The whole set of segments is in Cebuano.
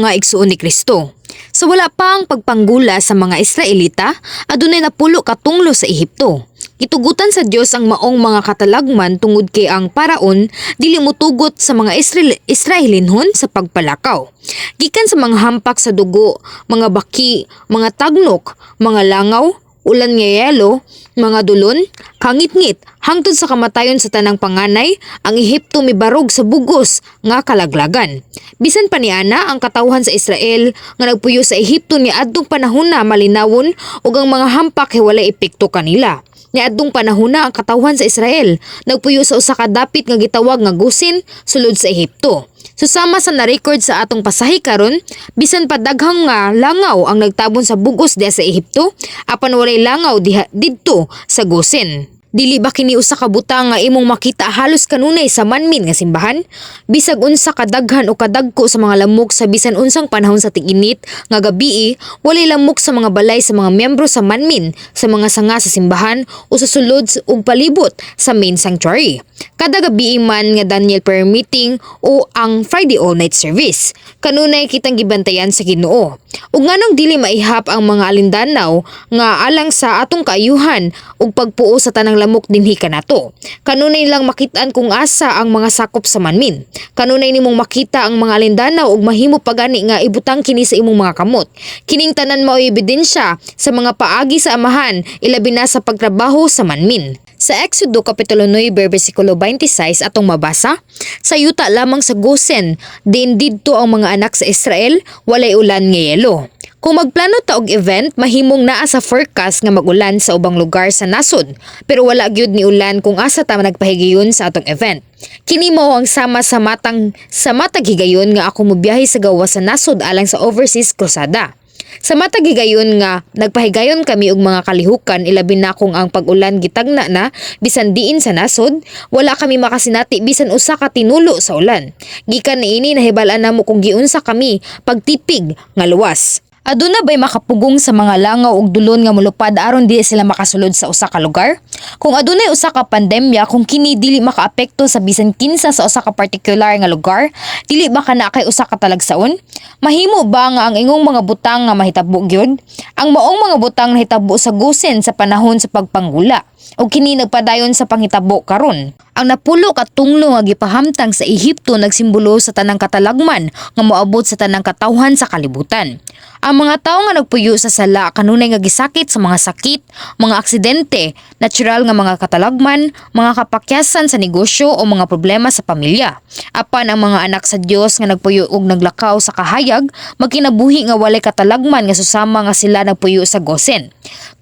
Mga igsuon ni Kristo. Sa wala pa ang pagpanggula sa mga Israelita, adunay napulo ka tunglo sa Ehipto. Gitugutan sa Dios ang maong mga katalagman tungod kay ang paraon dili motugot sa mga Israelinhon sa pagpalakaw. Gikan sa mga hampak sa dugo, mga baki, mga tagnok, mga langaw, ulan nga yelo, mga dulon, kangitngit, hangtod sa kamatayon sa tanang panganay, ang Ehipto mibarog sa bugos nga kalaglagan. Bisan pa niana, ang katawhan sa Israel nga nagpuyo sa Ehipto niadtong panahona malinawon ug ang mga hampak kay walay epekto kanila. Niadtong panahona, ang katawhan sa Israel nagpuyo sa usa ka dapit nga gitawag nga Gosen, sulod sa Ehipto. Susama sa na-record sa atong pasahe karon, bisan pa daghang nga langaw ang nagtabon sa bugos diha sa Ehipto, apan walay langaw diha didto sa Gosen. Dili ba kini usa ka butang nga imong makita halos kanunay sa manmin nga simbahan? Bisag unsa kadaghan o kadagko sa mga lamok sa bisan unsang panahon sa ting-init nga gabii, walay lamok sa mga balay sa mga miyembro sa manmin, sa mga sanga sa simbahan o sa sulod ug palibot sa main sanctuary. Kada gabii man nga Daniel prayer meeting o ang Friday all night service, kanunay kitang gibantayan sa Ginoo. Ug nganong dili maihap ang mga alindanaw nga alang sa atong kaayuhan ug pagpuo sa tanang lamok dinhi kanato? Kanunay lang makit-an kung asa ang mga sakop sa manmin. Kanunay nimong makita ang mga alindanaw ug mahimo pa gani nga ibutang kini sa imong mga kamot. Kining tanan mao'y ebidensya sa mga paagi sa Amahan, ilabi na sa pagtrabaho sa manmin. Sa Exodo Kapitulo 9 versikulo 26 atong mabasa, "Sa yuta lamang sa Gosen, diin didto ang mga anak sa Israel, walay ulan nga yelo." Kung magplano ta og event, mahimong naa sa forecast nga mag-ulan sa ubang lugar sa nasod, pero wala gyud ni ulan kung asa ta nagpahigayon sa atong event. Kini mao ang sama sa matag higayon nga ako mobiyahe sa gawas sa nasod alang sa overseas krusada. Sa matag higayon nga nagpahigayon kami og mga kalihukan, ilabi na kung ang pag-ulan gitagna na bisan diin sa nasod, wala kami makasinati bisan usa ka tinulo sa ulan. Gikan niini, nahibal-an namo kung giunsa kami pagtipig nga luwas. Aduna bay makapugong sa mga langaw ug dulon nga molupad aron di sila makasulod sa usa ka lugar? Kung adunay usa ka pandemya, kung kini dili makaapekto sa bisan kinsa sa usa ka partikular nga lugar, dili ba kana kay usa ka talagsaon? Mahimo ba nga ang ingong mga butang nga mahitabo gyud? Ang maong mga butang nahitabo sa Gosen sa panahon sa pagpanggula ug kini nagpadayon sa panghitabo karon. Ang napulo ka tunglo nga gipahamtang sa Ehipto nagsimbolo sa tanang katalagman nga moabot sa tanang katawhan sa kalibutan. Ang mga tawo nga nagpuyo sa sala kanunay nga gisakit sa mga sakit, mga aksidente, natural nga mga katalagman, mga kapakyasan sa negosyo o mga problema sa pamilya. Apan ang mga anak sa Dios nga nagpuyo og naglakaw sa kahayag, magkinabuhi nga walay katalagman nga susama nga sila nagpuyo sa Gosen.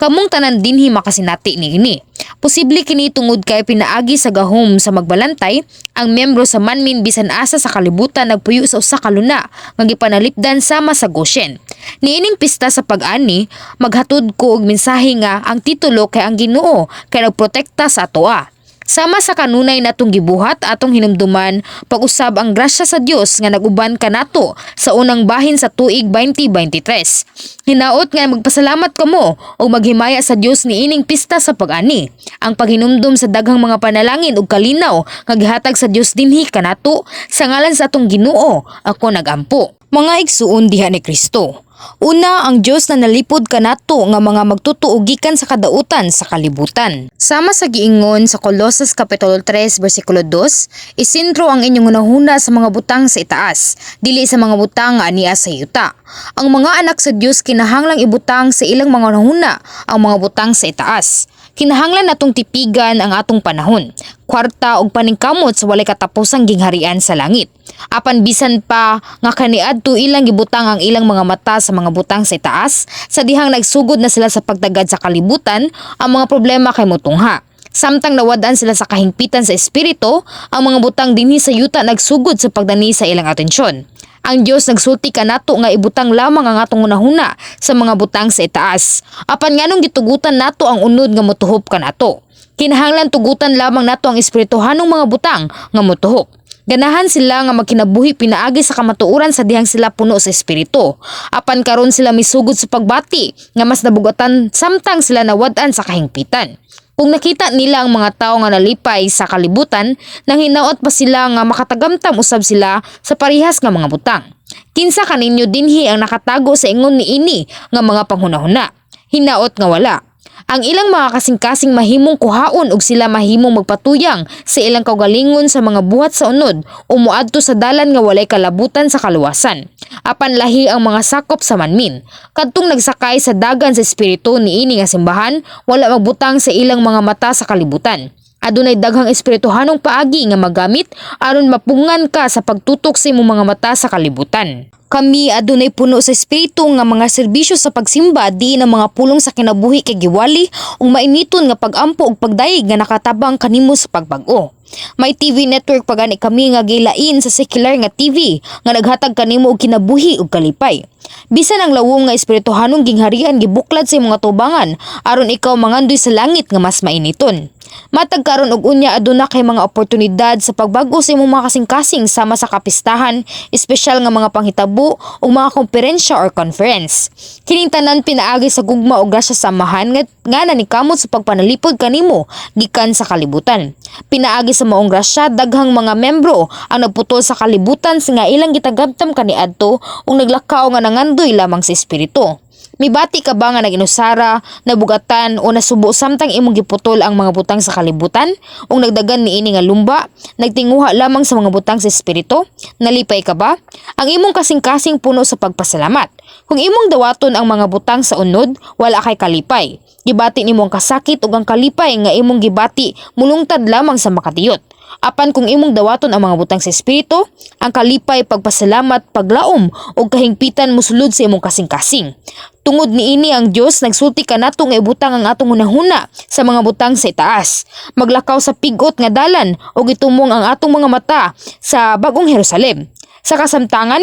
Kamong tanan dinhi makasinati niini. Posible kini tungod kay pinaagi sa gahom sa magbalantay, ang miyembro sa manmin bisan asa sa kalibutan nagpuyo sa usa ka luna nga gipanalipdan sama sa Goshen. Niining pista sa pag-ani, maghatod ko og mensahe nga ang titulo kay "Ang Ginoo kay nagprotekta sa atoa." Sama sa kanunay natong gibuhat, atong hinumduman pag-usab ang grasya sa Dios nga nag-uban kanato sa unang bahin sa tuig 2023. Hinaot nga magpasalamat kamo ug maghimaya sa Dios niining pista sa pag-ani. Ang paghinumdum sa daghang mga panalangin ug kalinaw nga gihatag sa Dios dinhi kanato, sa ngalan sa atong Ginoo, ako nagampo. Mga igsuon diha ni Kristo. Una, ang Dios na nalipod kanato nga mga magtotoo gikan sa kadautan sa kalibutan. Sama sa giingon sa Colosas Kapitulo 3 versikulo 2, "Isentro ang inyong hunahuna sa mga butang sa itaas, dili sa mga butang nga ania sa yuta." Ang mga anak sa Dios kinahanglang ibutang sa ilang mga hunahuna ang mga butang sa itaas. Kinahanglan natong tipigan ang atong panahon, kwarta ug paningkamot sa walay katapusang gingharian sa langit. Apan bisan pa nga kaniadto ilang gibutang ang ilang mga mata sa mga butang sa itaas, sa dihang nagsugod na sila sa pagtagad sa kalibutan, ang mga problema kay motungha. Samtang nawad-an sila sa kahingpitan sa espiritu, ang mga butang dinhi sa yuta nagsugod sa pagdani sa ilang atensyon. Ang Dios nagsulti kanato nga ibutang lamang ang atong hunahuna sa mga butang sa itaas. Apan nganong gitugutan nato ang unod nga motuhop kanato? Kinahanglan tugutan lamang nato ang espirituhanong mga butang nga motuhop. Ganahan sila nga magkinabuhi pinaagi sa kamatuoran sa dihang sila puno sa espiritu. Apan karon sila misugod sa pagbati nga mas nabugatan samtang sila nawad-an sa kahingpitan. Kung nakita nila ang mga tao nga nalipay sa kalibutan, nang hinaot pa sila nga makatagamtam usab sila sa parehas nga mga butang. Kinsa kaninyo dinhi ang nakatago sa ingon niini nga mga panghunahuna? Hinaot nga wala. Ang ilang mga kasing-kasing mahimong kuhaon ug sila mahimong magpatuyang sa ilang kaugalingon sa mga buhat sa unod o moadto sa dalan nga walay kalabutan sa kaluwasan. Apan lahi ang mga sakop sa Manmin. Kadtong nagsakay sa dagan sa espiritu niini nga simbahan, wala magbutang sa ilang mga mata sa kalibutan. Adunay daghang espirituhanong paagi nga magamit aron mapungan ka sa pagtutok sa imong mga mata sa kalibutan. Kami adunay puno sa espiritu nga mga serbisyo sa pagsimba diin ang mga pulong sa kinabuhi kay giwali ug mainiton nga pag-ampo ug pagdayeg nga nakatabang kanimo sa pagbag-o. May TV network pa gani kami nga gilain sa secular nga TV nga naghatag kanimo og kinabuhi ug kalipay. Bisan ang lawom nga espirituhanong gingharian gibuklad sa imong atubangan aron ikaw mangandoy sa langit nga mas mainiton. Matag karon og unya, aduna kay mga oportunidad sa pagbag-o sa imong mga kasing-kasing sama sa kapistahan, espesyal nga mga panghitabo ug mga komperensya or conference. Kining tanan pinaagi sa gugma ug grasya sa Amahan nga nanikamot sa pagpanalipod kanimo gikan sa kalibutan. Pinaagi sa maong grasya, daghang mga membro ang nagputol sa kalibutan sa nga ilang gitagabtam kaniadto ug naglakaw nga nangandoy lamang sa espiritu. Mibati ka ba nga nag-inusara, nabugatan o nasubo samtang imong giputol ang mga butang sa kalibutan ug nagdagan niini nga lumba, nagtinguha lamang sa mga butang sa espiritu? Nalipay ka ba? Ang imong kasing-kasing puno sa pagpasalamat. Kung imong dawaton ang mga butang sa unod, wala kay kalipay. Gibati nimo ang kasakit ug ang kalipay nga imong gibati mulungtad lamang sa makatiyot. Apan kung imong dawaton ang mga butang sa espiritu, ang kalipay, pagpasalamat, paglaom ug kahingpitan mosulod sa imong kasing-kasing. Tungod niini, ang Dios nagsulti kanato nga ibutang ang atong hunahuna sa mga butang sa itaas. Maglakaw sa pigot nga dalan ug itumong ang atong mga mata sa Bagong Jerusalem. Sa kasamtangan,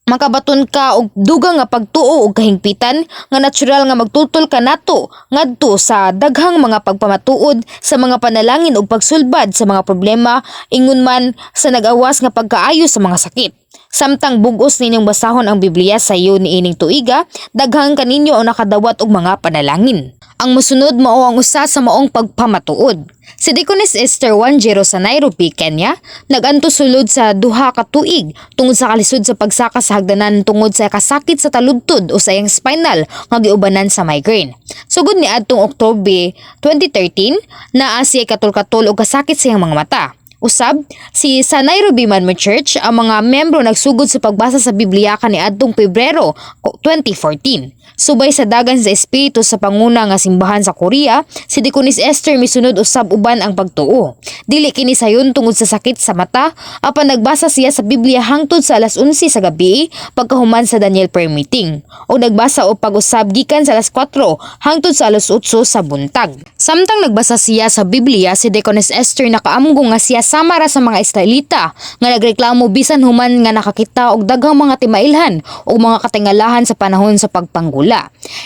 makabaton ka og dugang nga pagtuo ug kahingpitan nga natural nga magtultol kanato ngadto sa daghang mga pagpamatuod sa mga panalangin ug pagsulbad sa mga problema, ingon man sa nag-awas nga pagkaayo sa mga sakit. Samtang bug-os ninyong basahon ang Biblia sa iyo niining tuiga, daghan kaninyo ang nakadawat og mga panalangin. Ang mosunod mao ang usa sa maong pagpamatuod. Si Deaconess Esther Wanjiru sa Nairobi, Kenya, nag-antos sulod sa 2 ka tuig tungod sa kalisod sa pagsaka sa hagdanan tungod sa kasakit sa taludtod o sa iyang spinal nga giubanan sa migraine. Sugod ni adtong Oktubre 2013, naa siya katol-katol og kasakit sa iyang mga mata. Usab, si sa Nairobi Manmo Church, ang mga membro nagsugod sa pagbasa sa Biblia kaniadtong Pebrero 2014. Subay sa dagan sa espiritu sa panguna nga simbahan sa Korea, si Deaconess Esther misunod usab uban ang pagtuo. Dili kini sayon tungod sa sakit sa mata, apan nagbasa siya sa Biblia hangtod sa alas 11 sa gabi pagkahuman sa Daniel prayer meeting. O nagbasa og pag-usab gikan sa alas 4 hangtod sa alas 8 sa buntag. Samtang nagbasa siya sa Biblia, si Deaconess Esther nakaamgo nga siya sama ra sa mga Israelita nga nagreklamo bisan human nga nakakita og daghang mga timailhan ug mga katingalahan sa panahon sa pagpanggula.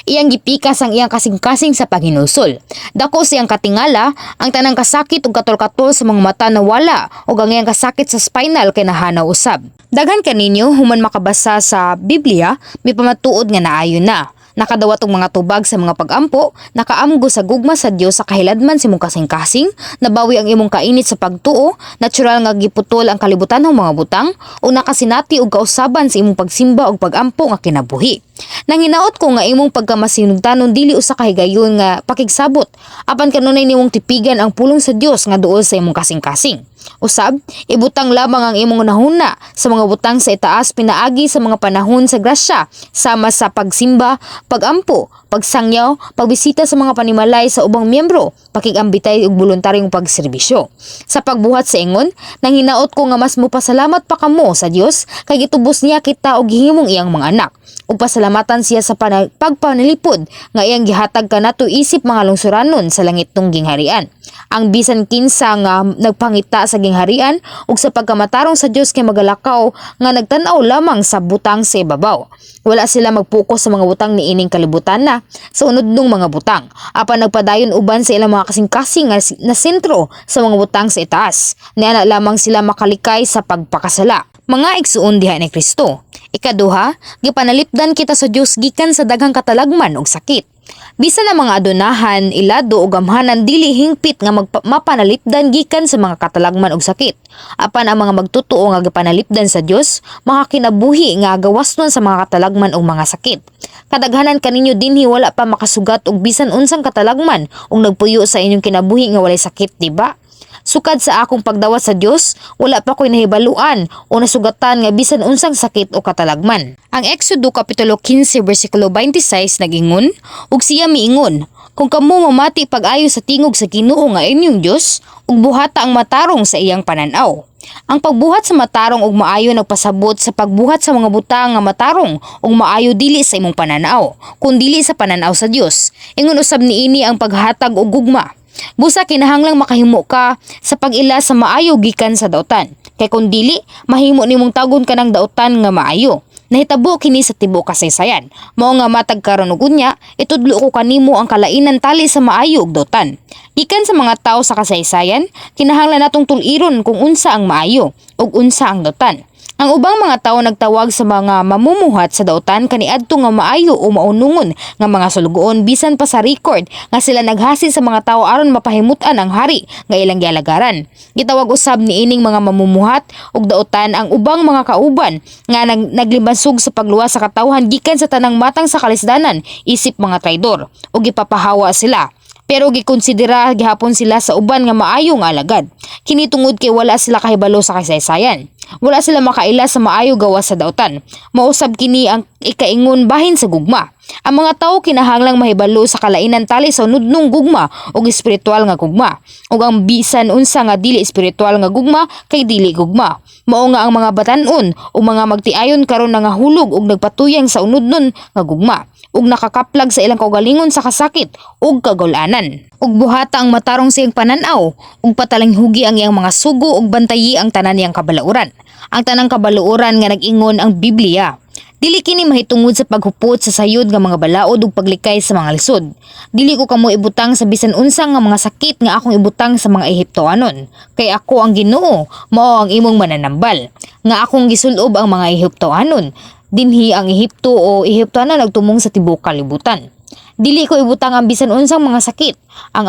Iyang gipikas ang iyang kasing-kasing sa paghinulsol. Dako siyang katingala, ang tanang kasakit ug katol-katol sa mga mata nawala ug ang iyang kasakit sa spinal kay nahanaw usab. Daghan kaninyo, human makabasa sa Biblia, mipamatuod nga naayo na. Nakadawat og mga tubag sa mga pag-ampo, nakaamgo sa gugma sa Dios sa kahiladman sa imong kasing-kasing, nabawi ang imong kainit sa pagtuo, natural nga giputol ang kalibutan ng mga butang, o nakasinati og kausaban sa imong pagsimba og pag-ampo nga kinabuhi. Nanginaot ko nga imong pagkamasinugtanon dili usa ka higayon nga pakigsabot, apan kanunay nimong tipigan ang pulong sa Dios nga duol sa imong kasing-kasing. Usab, ibutang lamang ang imong hunahuna sa mga butang sa itaas pinaagi sa mga panahon sa grasya, sama sa pagsimba, pagampo, pagsangyaw, pagbisita sa mga panimalay sa ubang miyembro, pakigambitay ug voluntaryong pagserbisyo. Sa pagbuhat sa ingon, nanginaot ko nga mas mopasalamat pa kamo sa Dios kay gitubos niya kita og gihimong iyang mga anak. Ug pasalamatan siya sa pagpanalipod nga iyang gihatag kanato isip mga lungsuranon sa langitnong gingharian. Ang bisan kinsa nga nagpangita sa gingharian ug sa pagkamatarong sa Dios kay magalakaw nga nagtan-aw lamang sa butang sa ibabaw. Wala sila magpokus sa mga butang niining kalibutan na sa unodnong mga butang. Apan nagpadayon uban sa ilang mga kasing-kasing nga na sentro sa mga butang sa itaas. Niana lamang sila makalikay sa pagpakasala. Mga igsuon diha ni Kristo. Ikaduha, gipanalipdan kita sa Dios gikan sa daghang katalagman ug sakit. Bisan ang mga adunahan, ilado o gamhanan dili hingpit nga mapanalipdan gikan sa mga katalagman og sakit. Apan ang mga magtotoo nga gipanalipdan sa Dios makakinabuhi nga gawasnon sa mga katalagman og mga sakit. Kadaghanan kaninyo dinhi wala pa makasugat og bisan unsang katalagman ug nagpuyo sa inyong kinabuhi nga walay sakit, di ba? Sukad sa akong pagdawat sa Dios, wala pa ko'y nahibaluan o nasugatan nga bisan unsang sakit o katalagman. Ang Exodo kapitulo 15 bersikulo 26 nagingon, ug siya miingon, "Kung kamo mamati pag-ayo sa tingog sa Ginoo nga inyong Dios, ug buhata ang matarong sa iyang pananaw." Ang pagbuhat sa matarong ug maayo nagpasabot sa pagbuhat sa mga butang nga matarong ug maayo dili sa imong pananaw, kun dili sa pananaw sa Dios. Ingon usab niini ang paghatag og gugma. Busa kinahanglang makahimo ka sa pag-ila sa maayo gikan sa dautan. Kay kung dili, mahimo nimong tagon kanang dautan nga maayo. Nahitabo kini sa tibuok kasaysayan. Mao nga matag karon ug unya, itudlo ko kanimo ang kalainan tali sa maayo ug dautan. Gikan sa mga tawo sa kasaysayan, kinahanglan natong tul-iron kung unsa ang maayo ug unsa ang dautan. Ang ubang mga tawo nagtawag sa mga mamumuhat sa dautan kaniadto nga maayo o maunungon nga mga sulugoon, bisan pa sa record nga sila naghasi sa mga tawo aron mapahimutan ang hari nga ilang gialagaran. Gitawag usab niining mga mamumuhat og dautan ang ubang mga kauban nga naglimansog sa pagluwas sa katawhan gikan sa tanang matang sa kalisdanan isip mga traidor ug gipapahawa sila. Pero gikonsidera gihapon sila sa uban nga maayo nga alagad. Kini tungod kay wala sila kahibalo sa kasaysayan. Wala sila makaila sa maayo gawas sa dautan. Mausab kini ang ikaingon bahin sa gugma. Ang mga tawo kinahanglang mahibalo sa kalainan tali sa unudnong gugma ug espiritual nga gugma. Ug ang bisan unsa nga dili espiritual nga gugma kay dili gugma. Mao nga ang mga batan-on ug mga magtiayon karon nangahulog ug nagpatuyang sa unudnon nga gugma ug nakakaplag sa ilang kaugalingon sa kasakit ug kagulanan. Ug buhata ang matarong sa iyang pananaw ug patalinghugi ang iyang mga sugo ug bantayi ang tanan niyang kabalauran. Ang tanang kabaluoran nga nag-ingon ang Biblia. Dili kini mahitungod sa paghupot sa sayod nga mga balaod ug paglikay sa mga lisod. Dili ko kamo ibutang sa bisan unsa nga mga sakit nga akong ibutang sa mga Ehiptoanon. Kay ako ang Ginoo, mao ang imong mananambal. Nga akong gisulob ang mga Ehiptoanon. Dinhi ang Ehipto o Ehiptoanon nagtumong sa tibuok kalibutan. Dili ko ibutang ang bisan unsang mga sakit. Ang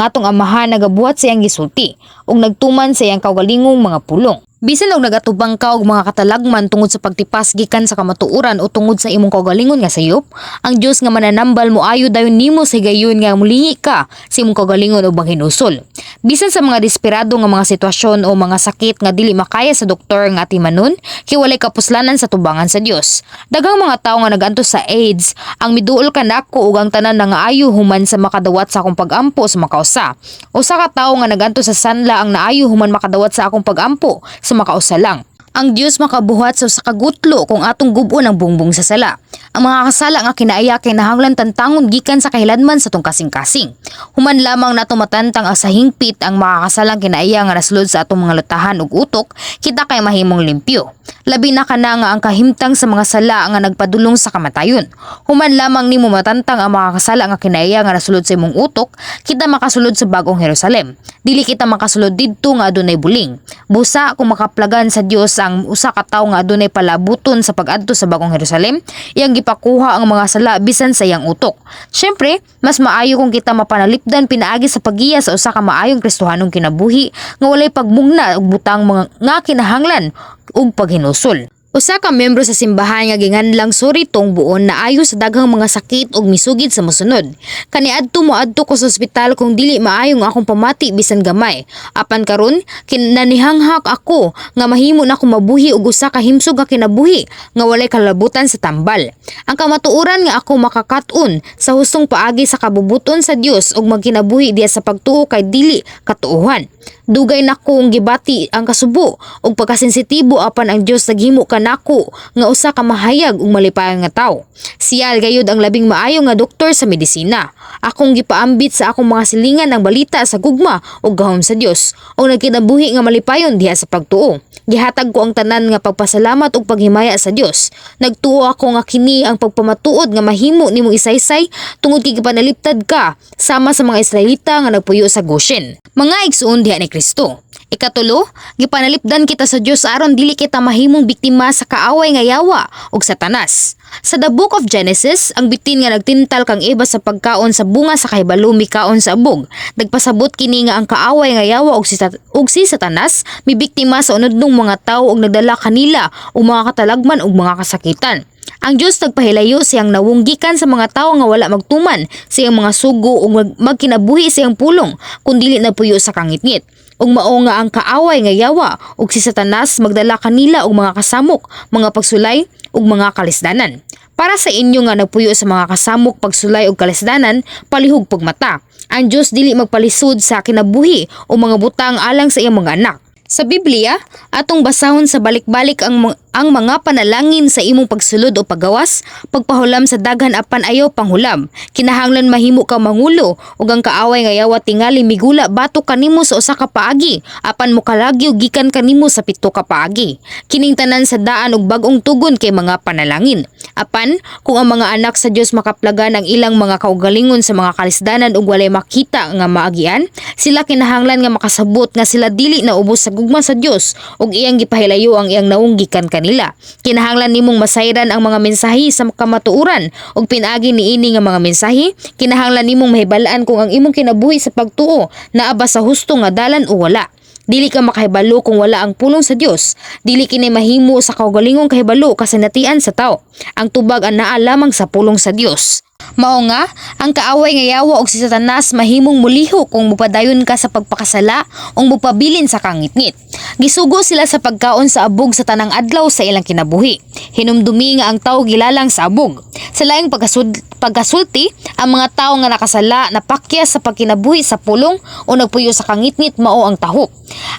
atong amahan nagabuhat sa iyang gisulti ug nagtuman sa iyang kaugalingong mga pulong. Bisan og nagatubang ka og mga katalagman tungod sa pagtipas gikan sa kamatuoran o tungod sa imong kaugalingon nga sayop, ang Dios nga mananambal moayo dayon nimo sa higayon nga mulingi ka sa imong kaugalingon ug manghinusol. Bisan sa mga desperado nga mga sitwasyon o mga sakit nga dili makaya sa doktor nga atimanon, kay walay kapuslanan sa tubangan sa Dios. Daghang mga tawo nga nagantos sa AIDS ang miduol kanako ug ang tanan nangaayo human sa makadawat sa akong pagampo sa makausa. Usa ka tawo nga nagantos sa sanla ang naayo human makadawat sa akong pagampo sa makausa lang. Ang Dios makabuhat sa usa ka gutlo kung atong gub-on ang bungbong sa sala. Ang mga kasala nga kinaaya kinahanglan tantangon gikan sa kahiladman sa atong kasing-kasing. Human lamang nato matantang ang sa hingpit ang makakasalang kinaaya nga nasulod sa atong mga lutahan ug utok, kita kay mahimong limpyo. Labi na kana nga ang kahimtang sa mga sala nga nagpadulong sa kamatayon. Human lamang nimo matantang ang makakasala nga kinaiya nga nasulod sa imong utok, kita makasulod sa bagong Jerusalem. Dili kita makasulod didto nga adunay buling. Busa kung makaplagan sa Dios ang usa ka tawo nga adunay palabuton sa pag-adto sa bagong Jerusalem, iyang gipakuha ang mga sala bisan sa iyang utok. Syempre, mas maayo kung kita mapanalipdan pinaagi sa paggiya sa usa ka maayong Kristohanong kinabuhi nga walay pagmugna og butang mga nga kinahanglan ug paghinusol. Usa ka miyembro sa simbahan nga ginganlang Sori Tongbuon naayo sa daghang mga sakit ug misugid sa mosunod. "Kaniadto moadto ko sa ospital kung dili maayo nga akong pamati bisan gamay. Apan karon kinanihanghak ako nga mahimo na ako mabuhi og usa ka himsog nga kinabuhi nga walay kalabutan sa tambal. Ang kamatuoran nga ako makakat-on sa hustong paagi sa kabubuton sa Dios ug magkinabuhi diha sa pagtuo kay dili katuohan. Dugay na kong gibati ang kasubo ug pagkasensitibo, apan ang Dios naghimo kanako nga usa ka mahayag ug malipayon nga tawo. Siya gayud ang labing maayo nga doktor sa medisina. Akong gipaambit sa akong mga silingan ang balita sa gugma ug gahom sa Dios ug nagkinabuhi nga malipayon diha sa pagtuo. Gihatag ko ang tanan nga pagpasalamat ug paghimaya sa Dios. Nagtuo ako nga kini ang pagpamatuod nga mahimo nimong isaysay tungod kay gipanaliptad ka sama sa mga Israelita nga nagpuyo sa Goshen. Mga igsuon diha ni Kristo. Ikatulo, gipanalipdan kita sa Dios aron dili kita mahimong biktima sa kaaway nga yawa ug Satanas. Sa the Book of Genesis, ang bitin nga nagtintal kang Eva sa pagkaon sa bunga sa kahibalo mikaon sa abog. Nagpasabot kini nga ang kaaway nga yawa ug si Satanas mibiktima sa unodnong mga tawo ug nagdala kanila og mga katalagman ug mga kasakitan. Ang Dios nagpahilayo siyang nawong gikan sa mga tawo nga wala magtuman sa iyang mga sugo ug magkinabuhi sa iyang pulong kun dili nagpuyo sa kangitngit. Ug mao nga ang kaaway nga yawa ug si Satanas magdala kanila og mga kasamok, mga pagsulay ug mga kalisdanan. Para sa inyo nga nagpuyo sa mga kasamok, pagsulay ug kalisdanan, palihog pagmata. Ang Dios dili magpalisod sa kinabuhi o mga butang alang sa iyang mga anak. Sa Biblia, atong basahon sa balik-balik ang mga panalangin sa imong pagsulod o paggawas, pagpahulam sa daghan apan ayaw panghulam. Kinahanglan mahimo ka mangulo ug ang kaaway nga yawa tingali migula batok kanimo sa usa ka paagi, apan mokalagyo gikan kanimo sa pito ka paagi. Kining tanan sa daan ug bag-ong tugon kay mga panalangin. Apan kung ang mga anak sa Dios makaplagan ang ilang mga kaugalingon sa mga kalisdanan ug walay makita nga maagian, sila kinahanglan nga makasabot nga sila dili na ubos sa gugma sa Dios ug iyang gipahilayo ang iyang nawong gikan kanila. Kinahanglan nimong masayran ang mga mensahe sa kamatuoran ug pinaagi niini nga mga mensahe, kinahanglan nimong mahibal-an kung ang imong kinabuhi sa pagtuo naa ba sa husto nga dalan o wala. Dili ka makahibalo kung wala ang pulong sa Dios. Dili kini mahimo sa kaugalingong kahibalo kasinatian sa tao. Ang tubag anaa lamang sa pulong sa Dios. Mao nga, ang kaaway nga yawa og si Satanas mahimong mulihok kung mupadayon ka sa pagpakasala o mupabilin sa kangitngit. Gisugo sila sa pagkaon sa abog sa tanang adlaw sa ilang kinabuhi. Hinumdumi nga ang tao gilalang sa abog. Sa laing pagkasulti, ang mga tao nga nakasala napakyas sa pagkinabuhi sa pulong o nagpuyo sa kangitngit mao ang tahop.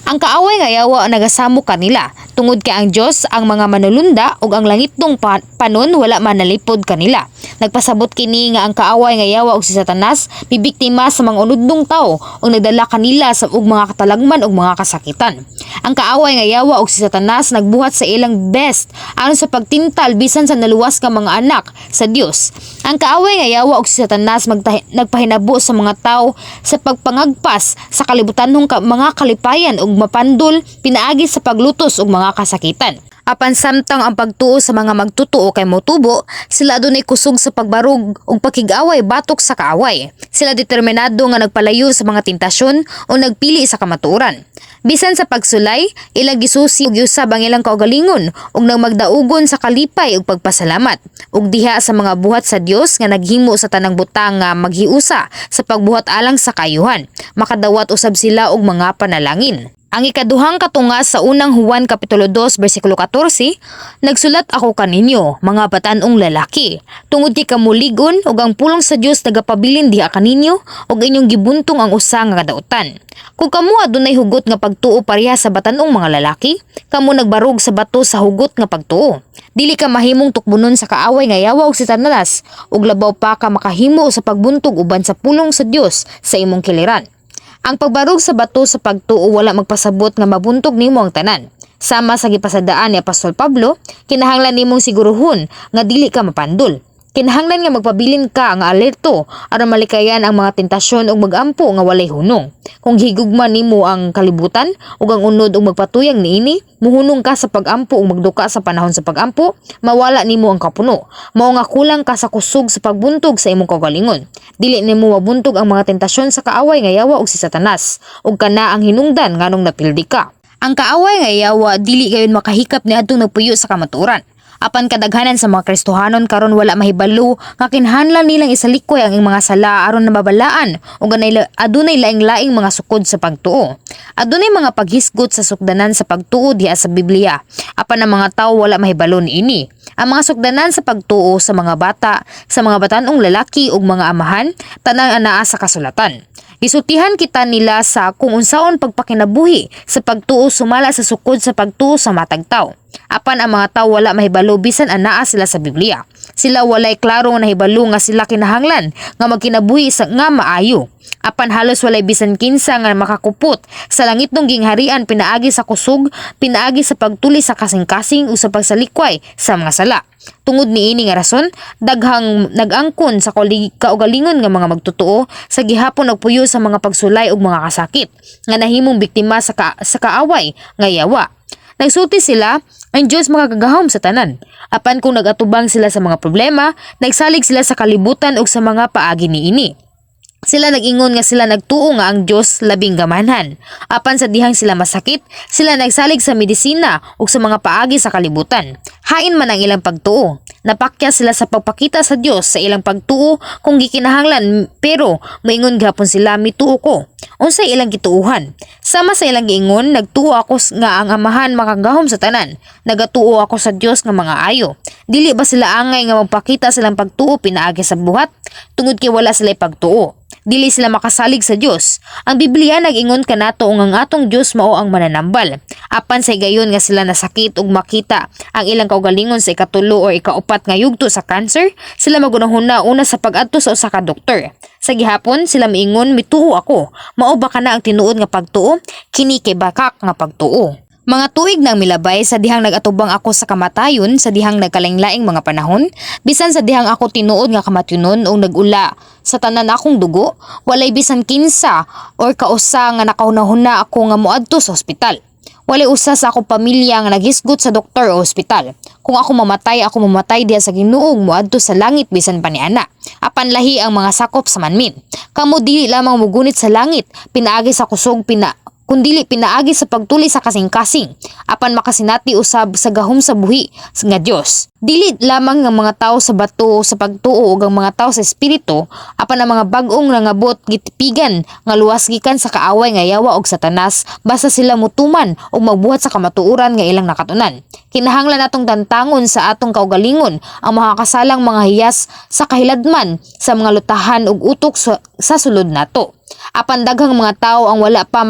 Ang kaaway nga yawa ang nagasamok kanila tungod kay ang Dios, ang mga manulunda ug ang langitnong panon wala manalipod kanila. Nagpasabot kini nga ang kaaway nga yawa ug si Satanas mibiktima sa mga unudnong tao ug nagdala kanila sa og mga katalagman ug mga kasakitan. Ang kaaway nga yawa ug si Satanas nagbuhat sa ilang best aron sa pagtintal bisan sa naluwas nga mga anak sa Dios. Ang kaaway nga yawa ug si Satanas nagpahinabo sa mga tao sa pagpangagpas sa kalibutanhong mga kalipayan ug mapandol pinaagi sa paglutos ug mga kasakitan. Apan samtang ang pagtuo sa mga magtutuo kay motubo, sila adunay kusog sa pagbarog ug pakig-away batok sa kaaway. Sila determinado nga nagpalayo sa mga tentasyon o nagpili sa kamatuoran. Bisan sa pagsulay, ilang gisusi ug giusab ang ilang kaugalingon ug nagmagdaugon sa kalipay ug pagpasalamat. Ug diha sa mga buhat sa Dios nga naghimo sa tanang butang nga maghiusa sa pagbuhat alang sa kaayuhan. Makadawat usab sila og mga panalangin. Ang ikaduhang katunga sa Unang Juan Kapitulo 2 bersikulo 14, "Nagsulat ako kaninyo, mga batan-ong lalaki, tungod kay kamo lig-on ug ang pulong sa Dios nagapabilin diha kaninyo ug inyong gibuntong ang usa nga kadautan." Kung kamo adunay hugot nga pagtuo pareha sa batan-ong mga lalaki, kamo nagbarog sa bato sa hugot nga pagtuo. Dili ka mahimong tukbonon sa kaaway nga yawa og Satanas ug labaw pa ka makahimo sa pagbuntog uban sa pulong sa Dios sa imong kiliran. Ang pagbarog sa bato sa pagtuo wala magpasabot nga mabuntog nimo ang tanan. Sama sa gipasadaan ni Apostol Pablo, kinahanglan nimong siguruhon nga dili ka mapandol. Kinahanglan nga magpabilin ka nga alerto aron malikayan ang mga tentasyon ug magampo nga walay hunong. Kung gihigugma nimo ang kalibutan ug ang unod ug magpatuyang niini, muhunong ka sa pagampo ug magduka sa panahon sa pagampo, mawala nimo ang kapuno. Mao nga kulang ka sa kusog sa pagbuntog sa imong kaugalingon. Dili nimo mabuntog ang mga tentasyon sa kaaway nga yawa ug si Satanas, ug kana ang hinungdan nganong napildi ka. Ang kaaway nga yawa dili gayon makahikap niadtong nagpuyo sa kamatuoran. Apan kadaghanan sa mga Kristohanon karon wala mahibalo nga kinahanglan nilang isalikway ang iyang mga sala aron na mabalaan ug adunay laing-laing mga sukod sa pagtuo. Adunay mga paghisgot sa sukdanan sa pagtuo diha sa Biblia. Apan ang mga tawo wala mahibalo niini. Ang mga sukdanan sa pagtuo sa mga bata, sa mga batan-ong lalaki ug mga amahan, tanang anaa sa kasulatan. Gisultihan kita nila sa kung unsaon pagpakinabuhi sa pagtuo sumala sa sukod sa pagtuo sa matag tawo. Apan ang mga tawo wala mahibalo bisan anaa sila sa Biblia. Sila walay klaro nga nahibalo nga sila kinahanglan nga magkinabuhi sa nga maayo. Apan halos walay bisan kinsa nga makakupot sa langitnong gingharian pinaagi sa kusog, pinaagi sa pagtuli sa kasing-kasing o sa pagsalikway sa mga sala. Tungod niini nga rason, daghang nag-angkon sa kaugalingon nga mga magtotoo sa gihapon nagpuyo sa mga pagsulay ug mga kasakit nga nahimong biktima sa kaaway nga yawa. Nagsulti sila, ang Diyos makakagahom sa tanan. Apan kung nag-atubang sila sa mga problema, nagsalig sila sa kalibutan ug sa mga paagi niini. Sila nag-ingon nga sila nagtuo nga ang Dios labing gamanhan. Apan sa dihang sila masakit, sila nagsalig sa medisina ug sa mga paagi sa kalibutan. Hain man ang ilang pagtuo. Napakya sila sa pagpakita sa Dios sa ilang pagtuo kung gikinahanglan, pero moingon gihapon sila, "Mituo ko." Unsay ilang gituuhan? Sama sa ilang giingon, "Nagtuo ako nga ang Amahan makagahom sa tanan. Nagatuo ako sa Dios nga mga ayo." Dili ba sila angay nga magpakita silang pagtuo pinaagi sa buhat? Tungod kay wala sila pagtuo, dili sila makasalig sa Dios. Ang Biblia nag-ingon kanato nga ang atong Dios mao ang mananambal. Apan sa higayon nga sila nasakit ug makita ang ilang kaugalingon sa ikatulo o ikaupat nga yugto sa cancer, sila magunahuna una sa pag-adto sa usa ka doktor. Sa gihapon sila miingon, "Mituo ako." Mao ba kana ang tinuod nga pagtuo? Kini kay bakak nga pagtuo. Mga tuig nang milabay sa dihang nag-atubang ako sa kamatayon sa dihang nagkalaing-laing mga panahon, bisan sa dihang ako tinuod nga kamatunon o nag-ula sa tanan akong dugo, walay bisan kinsa or kausa nga nakahuna-huna ako nga moadto sa ospital. Walay usa sa akong pamilya nga naghisgot sa doktor o ospital. Kung ako mamatay diha sa Ginoo ug moadto sa langit bisan pa ni ana. Apan lahi ang mga sakop sa manmin. Kamo dili lamang mugunit sa langit pinaagi sa kusog kundili pinaagi sa pagtuli sa kasing-kasing apan makasinati usab sa gahom sa buhi nga Dios. Dili lamang ang mga tao sa bato sa pagtuo ug ang mga tao sa espiritu, apan ang mga bag-ong nangabot gitipigan nga luwas gikan sa kaaway nga yawa og Satanas basta sila mutuman ug magbuhat sa kamatuoran nga ilang nakatunan. Kinahanglan natong tantangon sa atong kaugalingon ang makakasalang mga hiyas sa kahiladman sa mga lutahan ug utok sa sulod nato. Apan daghang mga tao ang wala pa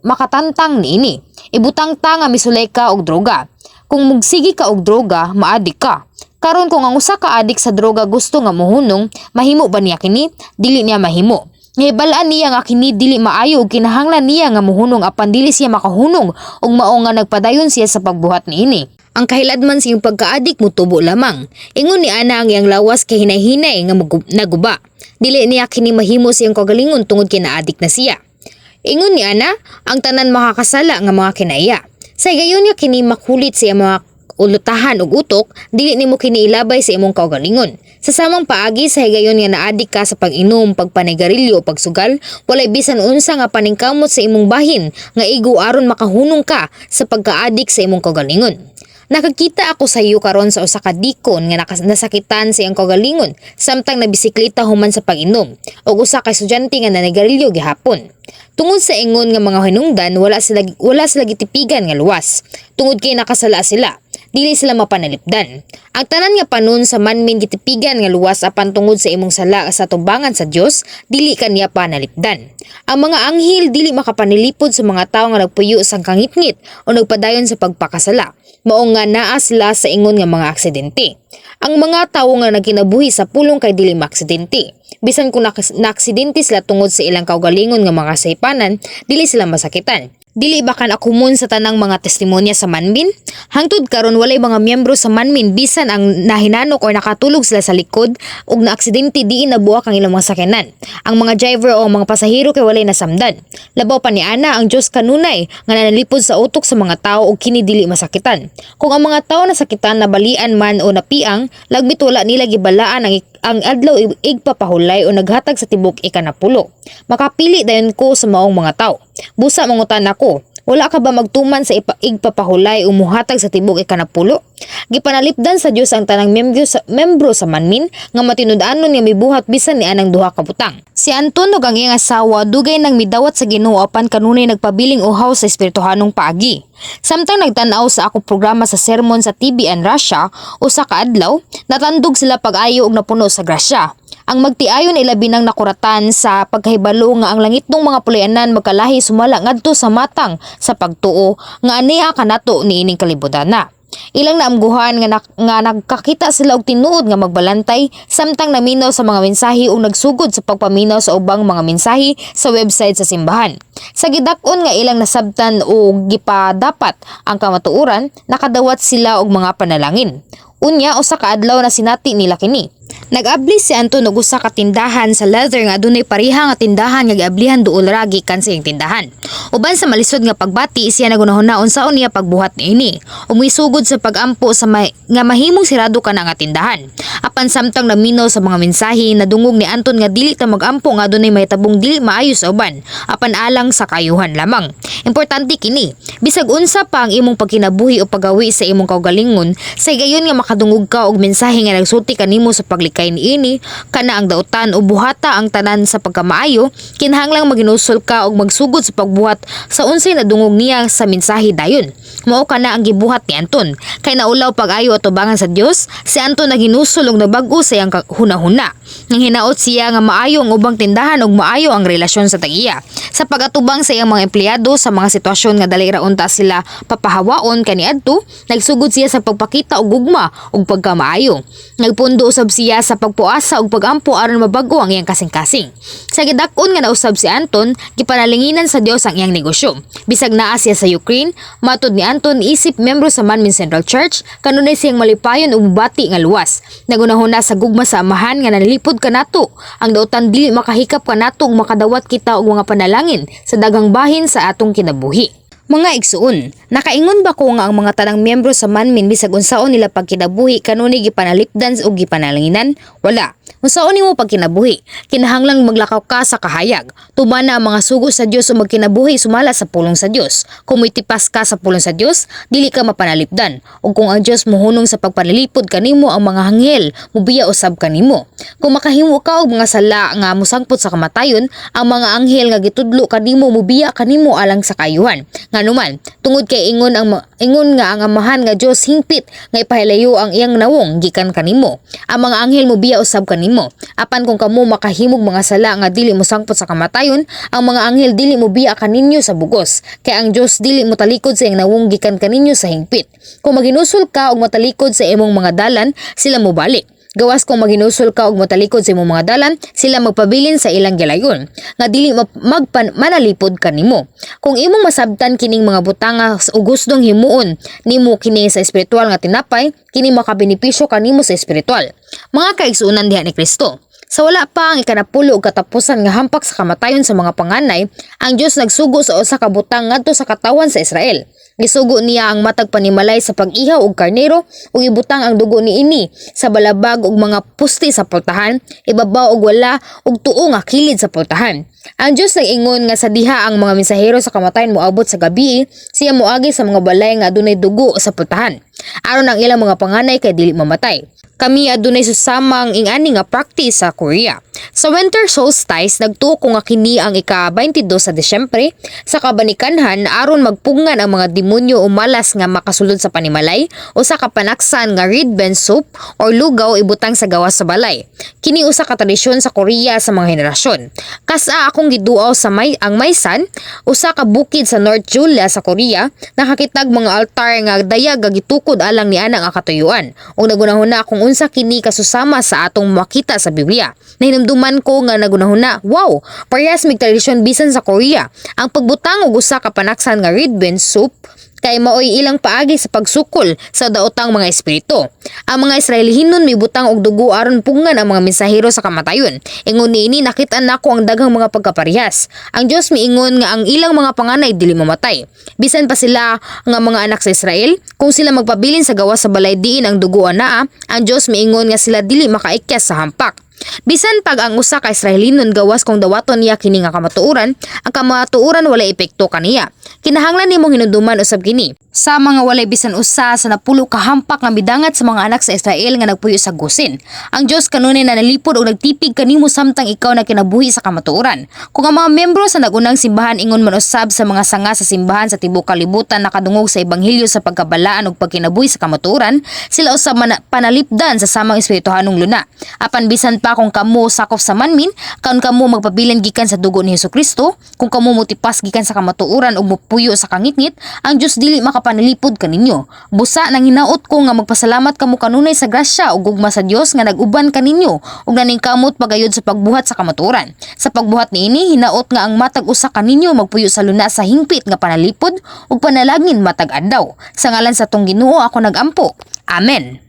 makatantang niini. Ibutang ta nga misulay ka og droga. Kung mugsige ka og droga, maadik ka. Karon kung ang usa ka adik sa droga gusto nga mohunong, mahimo ba niya kini? Dili niya mahimo. Ngibalaan niya nga kini dili maayo ug kinahanglan niya nga mohunong, apan dili siya makahunong ug mao nga nagpadayon siya sa pagbuhat niini. Ang kahiladman sa iyong pagkaadik mutubo lamang. Ingon ni ana, ang iyang lawas kay hinay-hinay nga naguba. Dili niya kini mahimo sa iyang kagalingon tungod kay naadik na siya. Ingon ni ana, ang tanan makakasala nga mga kinaiya. Sa higayon nga kini makulit sa iyang mga ulutahan ug utok, dili nimo kini ilabay sa imong kaugalingon. Sa samang paagi, sa higayon nga naadik ka sa pag-inom, pagpanigarilyo o pagsugal, walay bisan unsa nga paningkamot sa imong bahin nga igo aron makahunong ka sa pagkaadik sa imong kaugalingon. Nakakita ako sa iyo karon sa usa ka dikon nga nasakitan sa iyang kaugalingon samtang nabisikleta human sa pag-inom ug usa ka estudyante nga nanigarilyo gihapon. Tungod sa ingon nga mga hinungdan, wala sila gitipigan nga luwas. Tungod kay nakasala sila, dili sila mapanalipdan. Ang tanan nga panon sa manmin gitipigan nga luwas, apan tungod sa imong sala sa tubangan sa Dios, dili ka niya panalipdan. Ang mga anghel dili makapanilipod sa mga tawo nga nagpuyo sa kangitngit o nagpadayon sa pagpakasala. Mao nga naa sila sa ingon nga mga aksidente. Ang mga tawo nga nagkinabuhi sa pulong kay dili maaksidente. Bisan kung naaksidente sila tungod sa ilang kaugalingon nga mga kasaypanan, dili sila masakitan. Dili ba kana komon sa tanang mga testimonya sa manmin? Hangtod karon walay mga miyembro sa manmin bisan ang nahinanok or nakatulog sila sa likod ug naaksidente diin nabuak ang ilang mga sakyanan. Ang mga driver o ang mga pasahero kay walay nasamdan. Labaw pa ni ana, ang Dios kanunay nga nanalipod sa utok sa mga tao ug kini dili masakitan. Kung ang mga tao nasakitan, nabalian man o napiang, lagbit wala nila gibalaan ang adlaw igpapahulay o naghatag sa tibok ikanapulo. Makapili dayon ko sa maong mga tao. Busa mangutan ako, wala ka ba magtuman sa igpapahulay o muhatag sa tibok ikanapulo? Gipanalipdan sa Dios ang tanang membro sa manmin nga matinud-anon nga mibuhat bisan ni anang duha ka butang. Si Anton ug ang iyang asawa dugay nang midawat sa Ginoo apan kanunay nagpabiling uhaw sa espirituhanong paagi. Samtang nagtan-aw sa ako programa sa sermon sa TV and Russia, usa ka adlaw, natandog sila pag-ayo og napuno sa grasya. Ang magtiayon ay labi nang nakuratan sa pagkahibalo nga ang langitnong mga pulayanan magkalahi sumala ngadto sa matang sa pagtuo nga aniha kanato niining kalibutana. Ilang naamguhan nga nagkakita sila og tinuod nga magbalantay samtang naminaw sa mga mensahe ug nagsugod sa pagpaminaw sa ubang mga mensahe sa website sa simbahan. Sa gidak-on nga ilang nasabtan og gipadapat ang kamatuoran, nakadawat sila og mga panalangin. Unya, usa ka adlaw na sinati nila kini. Nag-abli si Anton og usa ka tindahan sa leather nga adunay pareha nga tindahan nga giablihan duol ra gikan sa iyang tindahan. Uban sa malisod nga pagbati, siya nagunahuna unsaon niya pagbuhat niini. Ug misugod sa pag-ampo sa nga mahimong sirado kana nga tindahan. Apan samtang naminaw sa mga mensahe, nadungog ni Anton nga dili ta magampo nga adunay mahitabong dili maayo sa uban, apan alang sa kaayuhan lamang. Importante kini, bisag unsa pa ang imong pagkinabuhi o paggawi sa imong kaugalingon, sa higayon nga makadungog ka og mensahe nga nagsulti kanimo sa paglikay niini, kana ang dautan o buhata ang tanan sa pagkamaayo, kinahanglang maginusol ka og magsugod sa pagbuhat sa unsay nadungog niya sa mensahe dayon. Mao kana ang gibuhat ni Anton. Kay naulaw pag-ayo atubangan sa Dios, si Anton naghinusol og nabag-o sa iyang hunahuna. Nang hinaot siya nga maayo ang ubang tindahan ug maayo ang relasyon sa tag-iya. Sa pagatubang sa iyang mga empleyado sa mga sitwasyon nga dali ra unta sila papahawaon kaniadto, nagsugod siya sa pagpakita og gugma ug pagkamaayo. Nagpundo usab siya sa pagpuasa ug pagampo aron mabag-o ang iyang kasing-kasing. Sa gidak-on nga nausab si Anton, gipanalanginan sa Dios ang iyang negosyo. Bisag naa siya sa Ukraine, matud ni Anton, isip membro sa Manmin Central Church, kanunay siyang malipayon ug mubati nga luwas. Nagunahuna sa gugma sa Amahan nga nanalipod kanato. Ang dautan dili makahikap kanato ug makadawat kita og mga panalangin sa daghang bahin sa atong kinabuhi. Mga igsuon, nakaingon ba ko nga ang mga tanang miyembro sa Manmin bisag unsaon nila pagkinabuhi kanunay gipanalipdan ug gipanalanginan? Wala. Unsaon nimo pagkinabuhi? Kinahanglang maglakaw ka sa kahayag. Tumana ang mga sugo sa Dios ug magkinabuhi sumala sa pulong sa Dios. Kung motipas ka sa pulong sa Dios, dili ka mapanalipdan. Ug kung ang Dios mohunong sa pagpanalipod kanimo, ang mga anghel mubiya usab kanimo. Kung makahimo ka og mga sala nga mosangpot sa kamatayon, ang mga anghel nga gitudlo kanimo mubiya kanimo alang sa kaayuhan. Nganuman, tungod kay ingon nga ang Amahan nga Dios hingpit nga ipahilayo ang iyang nawong gikan kanimo, ang mga anghel mubiya usab kanimo. Apan kung kamo makahimog mga sala nga dili mosangpot sa kamatayon, ang mga anghel dili mobiya kaninyo sa bugos. Kay ang Dios dili motalikod sa iyang nawong gikan kaninyo sa hingpit. Kung maginusol ka og motalikod sa imong mga dalan, sila mobalik. Gawas kung maginusol ka og motalikod sa imong mga dalan, sila magpabilin sa ilang gilayon nga dili manalipod kanimo. Kung imong masabtan kining mga butanga ug gustong himuon nimo kini sa espiritual nga tinapay, kini makabenepisyo kanimo sa espiritual. Mga kaigsuonan diha ni Kristo, sa wala pa ang ikanapulo ug katapusan nga hampak sa kamatayon sa mga panganay, ang Dios nagsugo sa usa ka butang ngadto sa katawan sa Israel. Gisugo niya ang matag panimalay sa pag-ihaw og karnero ug ibutang ang dugo niini sa balabag ug mga poste sa pultahan, ibabaw og wala ug tuo nga kilid sa pultahan. Ang Dios nag-ingon nga sa diha ang mga mensahero sa kamatayon moabot sa gabi, siya moagi sa mga balay nga adunay dugo sa pultahan, aron ang ilang mga panganay kay dili mamatay. Kami adunay susamang ingani nga practice sa Korea. Sa winter solstice, nagtuo ko nga kini ang ika-22 sa Disyembre, sa kabanikanhan aron magpugngan ang mga demonyo o malas nga makasulod sa panimalay, usa ka panaksan nga red bean soup or lugaw ibutang sa gawas sa balay. Kini usa ka tradisyon sa Korea sa mga henerasyon. Kas-a akong giduaw sa may ang Maysan, usa ka bukid sa North Jeolla sa Korea, nakakitag mga altar nga dayag nga gitukod alang ni ana nga katuyuan. Ug nagunahuna kung unsa kini kasusama sa atong makita sa Biblia. Nahinumduman ko nga nagunahuna, "Wow, parehas mig tradisyon bisan sa Korea." Ang pagbutang og usa ka panaksan nga red bean soup kay maoy ilang paagi sa pagsukol sa daotang mga espiritu. Ang mga Israelihinon mibutang og dugo aron pungan ang mga mensahero sa kamatayon. Ingon niini, nakit-an nako ang daghang mga pagkaparehas. Ang Dios miingon nga ang ilang mga panganay dili mamatay. Bisan pa sila nga mga anak sa Israel, kung sila magpabilin sa gawas sa balay diin ang dugo anaa, ang Dios miingon nga sila dili makaikyas sa hampak. Bisan pag ang usa ka Israelinon, gawas kung dawaton niya kini nga kamatuoran, ang kamatuoran walay epekto kaniya. Kinahanglan nimong hinumduman usab kini. Sa mga walay bisan usa sa 10 ka hampak nga midangat sa mga anak sa Israel nga nagpuyo sa Gosen. Ang Dios kanunay nanalipod og nagtipig kanimo samtang ikaw nagkinabuhi sa kamatuoran. Kung ang mga membro sa nagunang simbahan, ingon man usab sa mga sanga sa simbahan sa tibuok kalibutan, nakadungog sa ebanghelyo sa pagkabalaan ug pagkinabuhi sa kamatuoran, sila usab panalipdan sa samang espirituhanong luna. Apan bisan pag Bisan pa kung kamo sakop sa manmin, kung kamo magpabilin gikan sa dugo ni Hesukristo, kung kamo motipas gikan sa kamatuoran ug mopuyo sa kangitngit, ang Dios dili makapanalipod kaninyo. Busa nang hinaot ko nga magpasalamat kamo kanunay sa grasya ug gugma sa Dios nga nag-uban kaninyo ug naningkamot pagayod sa pagbuhat sa kamatuoran. Sa pagbuhat niini, hinaot nga ang matag usa kaninyo magpuyo sa luna sa hingpit nga panalipod ug panalangin matag adlaw. Sa ngalan sa atong Ginoo ako nagampo. Amen.